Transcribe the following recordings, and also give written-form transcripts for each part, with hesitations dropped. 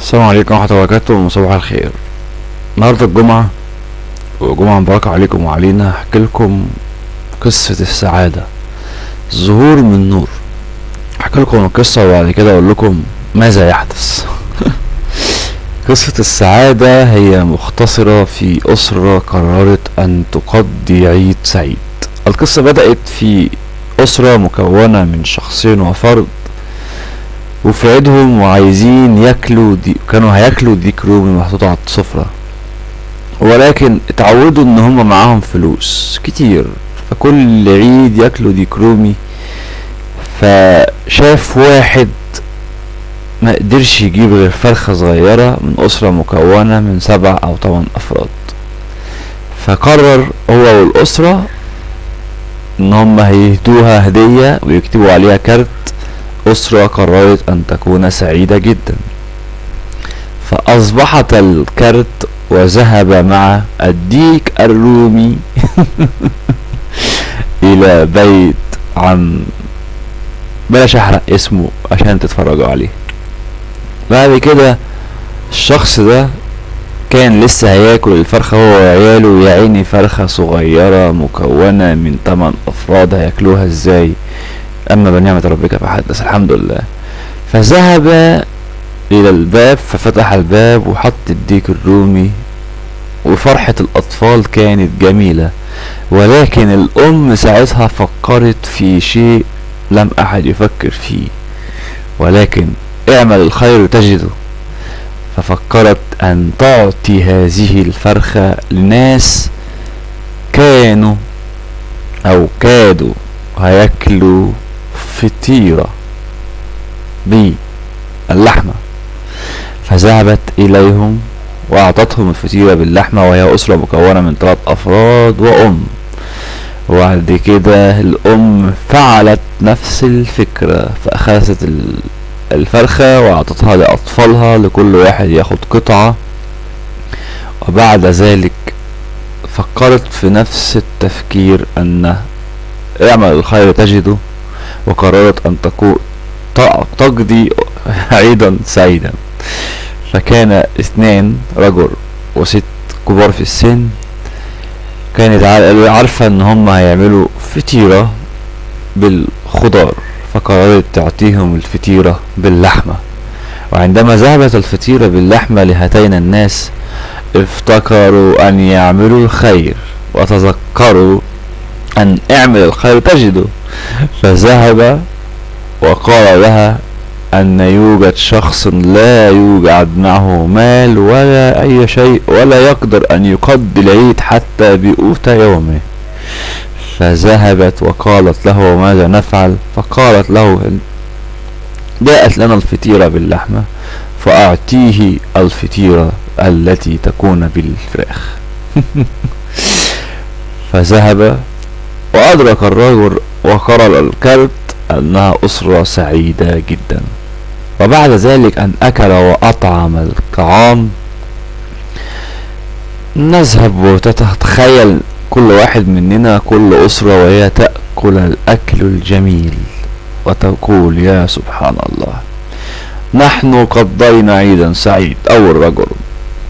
السلام عليكم ورحمة الله وبركاته وصباح الخير. النهاردة الجمعة وجمعة مباركة عليكم وعلينا. هحكي لكم قصة السعادة، ظهور من نور. هحكي لكم القصة وبعد كده اقول لكم ماذا يحدث. قصة السعادة هي مختصرة في أسرة قررت أن تقضي عيد سعيد. القصة بدأت في أسرة مكونة من شخصين وفرد، وفي عيدهم وعايزين ياكلوا كانوا هياكلوا ديك رومي محطوط على السفرة، ولكن اتعودوا ان هم معاهم فلوس كتير، فكل عيد ياكلوا ديك رومي. فشاف واحد ما قدرش يجيب غير فرخة صغيرة من أسرة مكونة من 7 أو 8 أفراد، فقرر هو والأسرة ان هم هيهدوها هدية ويكتبوا عليها كارت: أسرة قررت أن تكون سعيدة جدا. فأصبحت الكارت وذهب مع الديك الرومي إلى بيت عم، بلاش أحرق اسمه عشان تتفرجوا عليه. بعد كده الشخص ده كان لسه هياكل الفرخة هو وعياله. يا عيني، فرخة صغيرة مكونة من 8 أفراد هياكلوها ازاي؟ أما بنعمة ربك فحدث، الحمد لله. فذهب إلى الباب، ففتح الباب وحط الديك الرومي، وفرحة الأطفال كانت جميلة. ولكن الأم ساعتها فكرت في شيء لم أحد يفكر فيه، ولكن اعمل الخير تجده. ففكرت أن تعطي هذه الفرخة لناس كانوا أو كادوا هياكلوا فطيرة باللحمة. فذهبت إليهم وأعطتهم الفطيرة باللحمة، وهي أسرة مكونة من 3 أفراد وأم. وبعد كده الأم فعلت نفس الفكرة، فأخذت الفرخة وأعطتها لأطفالها، لكل واحد ياخد قطعة. وبعد ذلك فكرت في نفس التفكير أن اعمل الخير تجده، وقررت أن تقضي عيدا سعيدا. فكان 2 رجل وست كبار في السن، كانت عارفة ان هم هيعملوا فطيرة بالخضار، فقررت تعطيهم الفطيرة باللحمة. وعندما ذهبت الفطيرة باللحمة لهاتين الناس، افتكروا ان يعملوا الخير وتذكروا ان اعمل الخير تجده. فذهب وقال لها أن يوجد شخص لا يوجد معه مال ولا أي شيء، ولا يقدر أن يقضي العيد حتى بقوت يومه. فذهبت وقالت له: ماذا نفعل؟ فقالت له: جاءت لنا الفطيرة باللحمة، فأعطيه الفطيرة التي تكون بالفراخ. فذهب وأدرك الرجل وقرأ الكارت أنها أسرة سعيدة جدا. وبعد ذلك أن أكل وأطعم الطعام، نذهب وتتخيل كل واحد مننا كل أسرة وهي تأكل الأكل الجميل وتقول: يا سبحان الله، نحن قضينا عيدا سعيد. أول رجل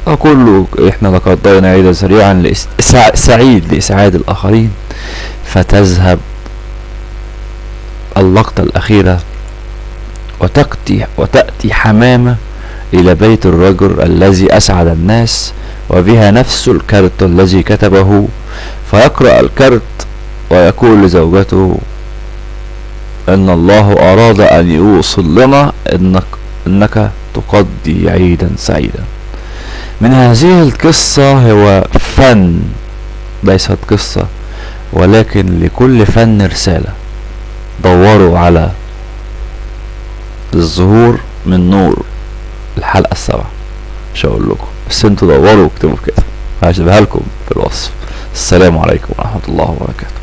أقول: إحنا قضينا عيدا سريعا سعيد لإسعاد الآخرين. فتذهب اللقطة الأخيرة وتأتي حمامة إلى بيت الرجل الذي أسعد الناس، وبها نفس الكارت الذي كتبه. فيقرأ الكارت ويقول لزوجته: إن الله أراد أن يوصل لنا إنك تقضي عيدا سعيدا. من هذه القصة هو فن، ليست قصة، ولكن لكل فن رسالة. دوروا على الظهور من نور الحلقة 7، مش هقول لكم، بس انتوا دوروا واكتبوا كده، هسيبها لكم في الوصف. السلام عليكم ورحمة الله وبركاته.